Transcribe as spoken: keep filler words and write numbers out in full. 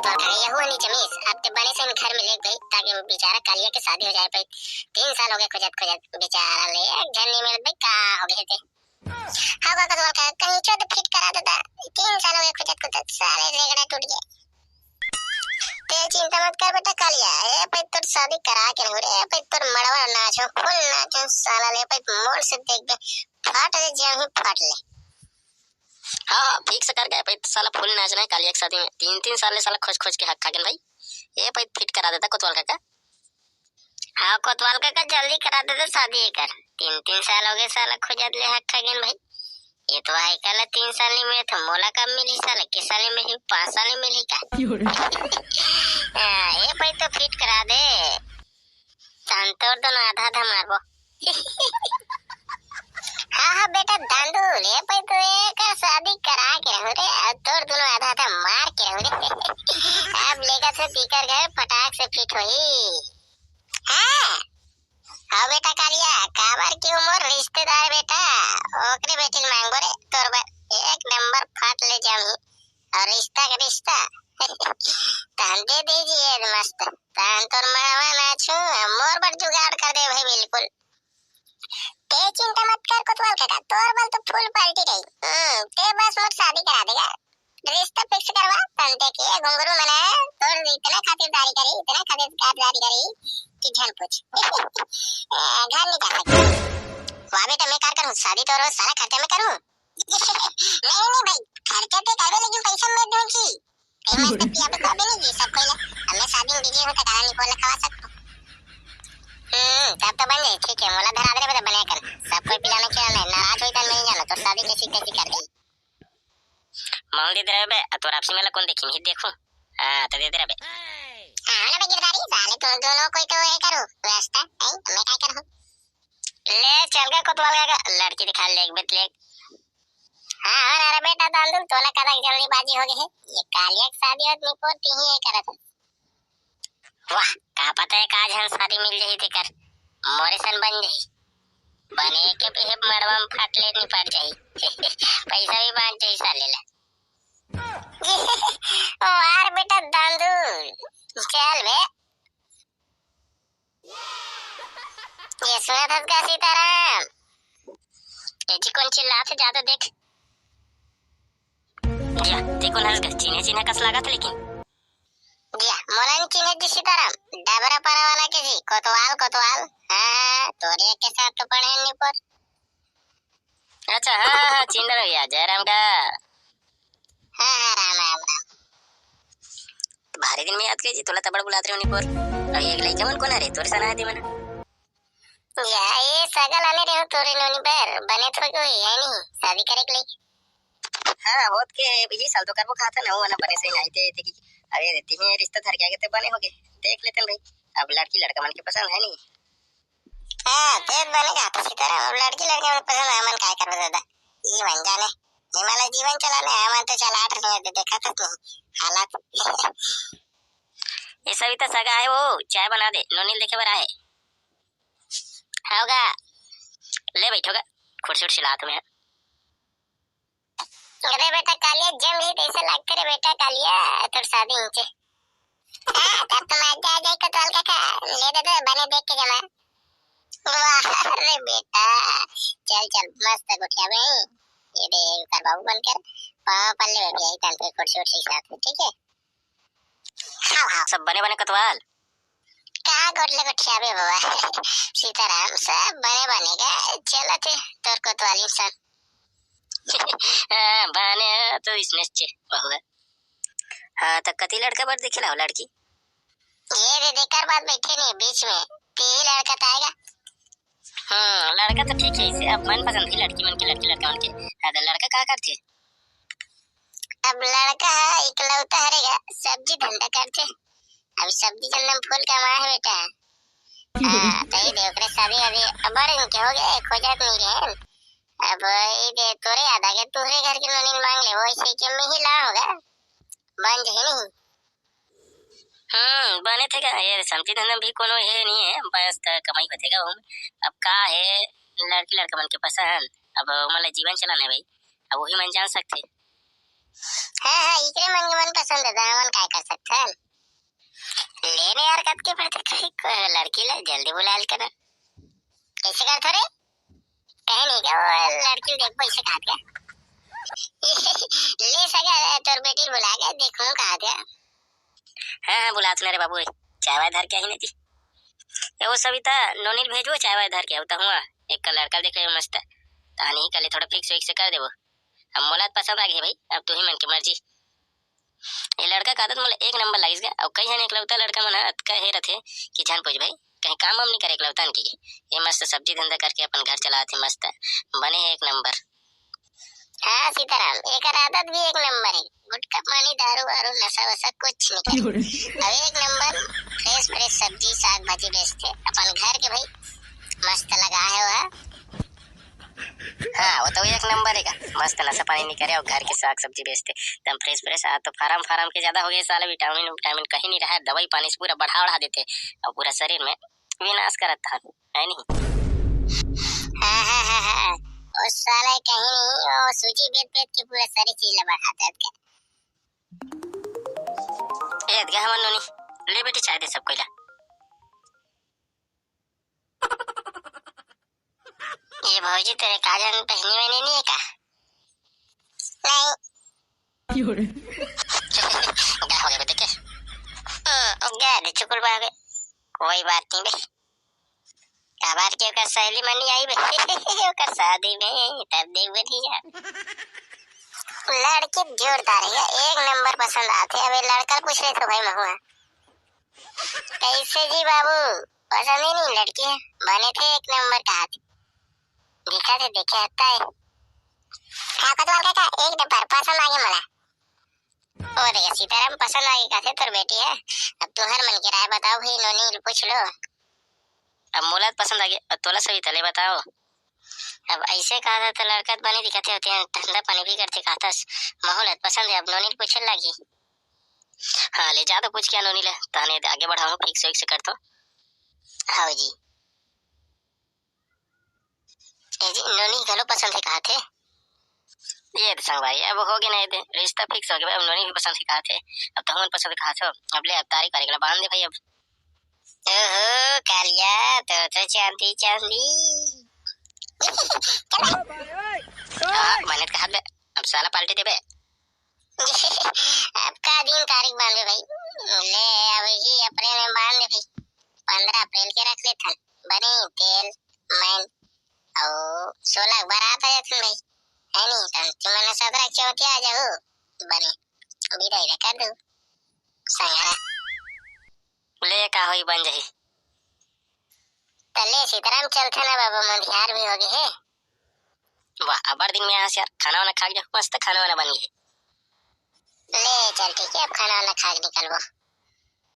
तोर खाए यहू नहीं जमीस, अब ते बने से घर में लेके गई, ताकि वो बेचारा कालिया के शादी हो जाए भाई। तीन साल हो गए खोजत खोजत, बेचारा ले एक झन नहीं मिल भाई, का हो गए थे? हाँ काका, तोर खाए कहीं चोट फिट करा देता, तीन साल हो गए खोजत खोजत, साले रेगड़ा टूट गया। ते चिंता मत कर बेटा कालिया, ए भाई तोर शादी करा के रहूं रे, ए भाई तोर मड़वा नाचो, फुल नाचो साला, ले भाई मोर से देख दे, फाट ले जे ही फाट ले। हाँ हाँ, फिक्स कर गए भाई, साला फुल नाचना है कालिया के शादी में। तीन तीन साल ले साला खोज खोज के हक खा गेन भाई, ए भाई फिट करा देता कोतवाल काका। हाँ कोतवाल काका, जल्दी करा देता शादी एकर, तीन तीन साल हो गए साला खोजत ले हक खा गेन भाई। ये तो भाई काला तीन साल नहीं मिले तो मोला कब मिली साला, किस साल नहीं मिली, पाँच साल नहीं मिली का? हाँ, ये भाई तो फिट करा दे, तहन तोर दोनों आधा आधा मारबो। हाँ हाँ बेटा दांदू, ले भाई तो एक शादी करा के रहूं रे, और तोर दोनों आधा आधा मार के रहूं रे। अब लेगा से तीकर घर फटाक से फिट होई। हाँ, हाँ बेटा कालिया, काबर क्यों मोर रिश्तेदार बेटा, ओकरे बेटी ल मांगबो रे तोर बर, एक नंबर फाट ले जामी, और रिश्ता का रिश्ता। तहन दे दीजिए मस्त, तहन तोर मड़वा नाचू, मोर बर जुगाड़ कर दे भाई बिल्कुल। ते चिंता मत कर कोतवाल काका, तोर बल तो फुल पार्टी रही। हम्म, ते बस मोर शादी करा देगा, रिश्ता फिक्स करवा, तहन देखिए घुंघरू मना तोर इतना खातिरदारी करी, इतना खातिरदारी करी कि झन पूछ। ए, घर नहीं जा सकती। वाह बेटा, मैं कार करूँ शादी, तोर सारा खर्चा मैं करूँ। नहीं नहीं भाई, खर्चा ते करबे लेकिन पैसा मैं दूँ जी। ए, मस्त पिया पे खाबे नहीं जी सब कोई ला। अब मैं शादी में बिजी हूँ तो गाना नहीं बोला खवा सकता। हम्म, तब तो बन जाए, ठीक है, मोला धरा दे बता बने कर। सब कोई पिलाना खिलाना है, नाराज होई तन मैं नहीं जाना, तो शादी कैसी कैसी कर दी। मांग दे रहे बे, तोर आपसी में ला कौन देखी नहीं देखूं। हाँ, तो दे दे रहे बे। हाँ ना बे गिरधारी, साले तुम दोनों कोई तो ये करो, व्यवस्था, हैं? मैं क्या करूँ? ले चल के कोतवाल का लड़की दिखा ले एक बेर ले। हाँ हाँ, अरे बेटा दांदू, तोला कदा जल्दीबाजी हो गई है, ये कालिया की शादी होत निपोर ती ही ये करत है। वाह, का पता है का झन शादी मिल जाही तेकर, मोरे सन बन जाही। बने के भी है मड़वा में फाट ले निपट जाही। पैसा भी बांट जाही साले ला। वाह बेटा दांदू, चल बे। ये सुनत हस का सीताराम? ये जी कौन चिल्लात हे, जादा देख। जिया, ते कोन हस गा? चिन्हे चिन्हे कस लागत हे लेकिन। जिया, मोला नी चिन्हे जी सीताराम, डबरा पारा वाला के जी, कोतवाल, कोतवाल। हाँ, हाँ, तोरे के साथ तो पढ़े नी पर। अच्छा, हाँ, हाँ, हाँ, चिन्ह रहो यार, जयराम का। हाँ, हाँ, राम, राम, राम। भारी दिन में याद करे जी, तोला तबड़ बुलात रहे होनी पर। अभी एक लइका मन कोन हरे, तोरे सना है दीवाना। या, ये सगा लाने रहे हो तोरे नोनी बर, बने तो कोई है नहीं, शादी करे के लइका। हाँ, होत के है, ये साल तो करबो खाता ना, वो ना बने से नहीं आते, ते की, अरे, रहती है, रिश्ता धर के आगे ते बने हो गए, देख लेते हैं भाई। अब लड़की लड़का मन के पसंद है नहीं। हाँ, ते बने का तो सीताराम, अब लड़की लड़का मन पसंद है, मन काय करबो दादा, ये मन जाने, हिमालय जीवन चलाने, हमन तो चला रहे हैं, देखा था तू, हालात। ये सविता सगा है वो, चाय बना दे, नोनी ल देखे बर आए। होगा, ले बैठोगा, खुर्सी उर्सी लात में। अरे बेटा कालिया, जम रही तैसे लगते रे बेटा कालिया, तोर शादी नीचे। हाँ, तब तो मजा आ जाए कोतवाल काका, ले दे दे, बने देख के जमा। वाह रे बेटा, चल चल, मस्त गोठिया में। ये दे, कर बाबू बनकर, पाँव पल्ले में भी आई तन पे खुर्सी उर्सी साथ में, ठीक है? हाँ, हाँ। सब बने बने कोतवाल। का गोठले गोठियाबे बाबा? सीताराम, सब बने बने गा, चलत हे तोर कोतवाली सन। हाँ, बने हो तो इसने चे, बहुआ। हाँ, तो कति लड़का बर देखे लाओ लड़की? ये दे देकर बात बैठे नहीं बीच में, तीन लड़का तो आएगा। हम्म, लड़का तो ठीक है, इसे अब मन पसंद की लड़की मन के, लड़की लड़का मन के। हाँ, तो लड़का का करथे? अब लड़का है, इकलौता हरेगा, सब्जी धंधा करथे। अब सब्जी धंधा में फुल कमाए है बेटा। हाँ, तो ये दे, ओकरे शादी अभी बड़े दिन के हो गए, खोजत नहीं रहे। अब ये दे, तोरे याद आ गया, तोरे घर के नोनी मांग ले, वो इसे के में ही ला होगा, बन जाए नहीं। हम्म, बने थे का? ये सब्जी धंधा भी कोनो ये नहीं है, बस त कमाई होथे का ओम। अब का है, लड़की लड़का मन के पसंद, अब ओमन ला जीवन चलाना है भाई, अब वही मन जान सकथे। हाँ, हाँ, इकरे मन के मन पसंद हे, त हमन काय कर सकथन? लेने यार, कतके पड़थे कहीं को लड़की ला, जल्दी बुला ले करा। कैसे करथो रे? कहीं नहीं क्या, वो लड़की ला देखबो, ऐसे कहा क्या? ले सगा, तोर बेटी ला बुला के देखूं कहा क्या? हाँ, हाँ, बुलात ना रे बाबू, चाय वाय धर के आही ना जी। ए, वो सविता, नोनी ल भेजबो चाय वाय धर के, अउ त हुआ एक लड़का देखे मस्त, तहानी कले थोड़ा fix विक्स कर देबो। अब मोला त पसंद आ गे भाई, अब तुही मन के मर्जी। ये लड़का का आदत मोला एक नंबर लागिस गा, अउ कई झन एकलौता लड़का मन ह अतका हे रथे कि झन पूछ भाई, कहीं काम वाम नहीं करे एकलौता न की। ये मस्त सब्जी धंधा करके अपन घर चलाथे मस्त, बने हे एक नंबर। हाँ सीताराम, एकर आदत भी एक नंबर हे, गुटखा पानी दारू वारू नशा वशा कुछ नहीं करे। अब एक नंबर fresh fresh सब्जी साग भाजी बेचथे अपन घर के भाई, मस्त लगा हे वह। हाँ, वो तो एक नंबर हे का, मस्त नशा पानी नहीं करे अउ घर के साग सब्जी बेचथे एकदम fresh fresh। आज तो फार्म फार्म के ज्यादा हो गे साला, विटामिन विटामिन कहीं नहीं रहा, दवाई पानी से पूरा बढ़ा बढ़ा देथे अउ पूरा शरीर में विनाश करत था, है नहीं? हाँ, हाँ, हाँ, हाँ। वो साला कहीं नहीं, वो सूजी बेच बेच के पूरा सारी चीज ला बढ़ा देथे। ए, अदगा हमर नोनी, ले बेटी चाय दे सब कोई ला। ये भौजी तेरे काजल पहनी वहनी नहीं है का? नहीं। का हो गया बेटे के? हम्म, गया दे चुकुल बाबे। कोई बात नहीं बे। काबर के ओकर सहेली मन नहीं आई बे। ओकर शादी में तब देख बे नहीं यार। लड़की जोरदार है, एक नंबर पसंद आथे। अबे लड़का पूछ ले तो भाई महुआ। कैसे जी बाबू, पसंद ही नहीं लड़की है, बने थे एक नंबर का हाथ। देखा थे, देखे हत्ता है। हाँ, कोतवाल काका, एक नंबर पसंद आ गया मला। ओ देखा, सीताराम पसंद आ गया, कहते तोर बेटी है। अब तुहर मन के राय बताओ भाई, नोनी पूछ लो। अब मोला पसंद आ गया, अब तोला सविता ले बताओ। अब ऐसे कहा था तो लड़का तो बने दिखाते होते हैं, ठंडा पानी भी करते कहता, माहौल है पसंद है, अब नोनी पूछे लगी। हाँ, ले जा तो पूछ क्या नोनी ले, ताने आगे बढ़ाऊँ, fix विक्स कर तो। हाँ जी। ए जी, नोनी घलो पसंद है कहा थे। ये तो संग भाई, अब हो गए ना, ये रिश्ता fix हो गया भाई, अब नोनी भी पसंद है कहा थे। अब तो हमन पसंद कहा थो, अब ले, अब तारीख वारीख ला बांध दे भाई अब। ओहो, कालिया, तो, तो चांदी, चांदी। चला। हाँ, मैंने तो कहा बे, अब साला पार्टी देबे। अब का दिन तारीख बांधे भाई? ले, अब ही अप्रैल में बांध दे भाई। पंद्रह अप्रैल के रख लेथन। बने तेल, मैन, अउ सोलह के बारात आ जाथन भाई। है नी? तन तुमन सत्रह चौथिया आ जाहू। बने, विदा, विदा कर दो। संगरा। ले, का होई, बन जाही। त ले, सीताराम चलथे ना बाबा, मंधियार भी हो गए हे। वाह, अबर दिन में आस यार, खाना वाना खा के जाहू, मस्त खाना वाना बन गए। ले, चल ठीक है, अब खाना वाना खा के निकलबो।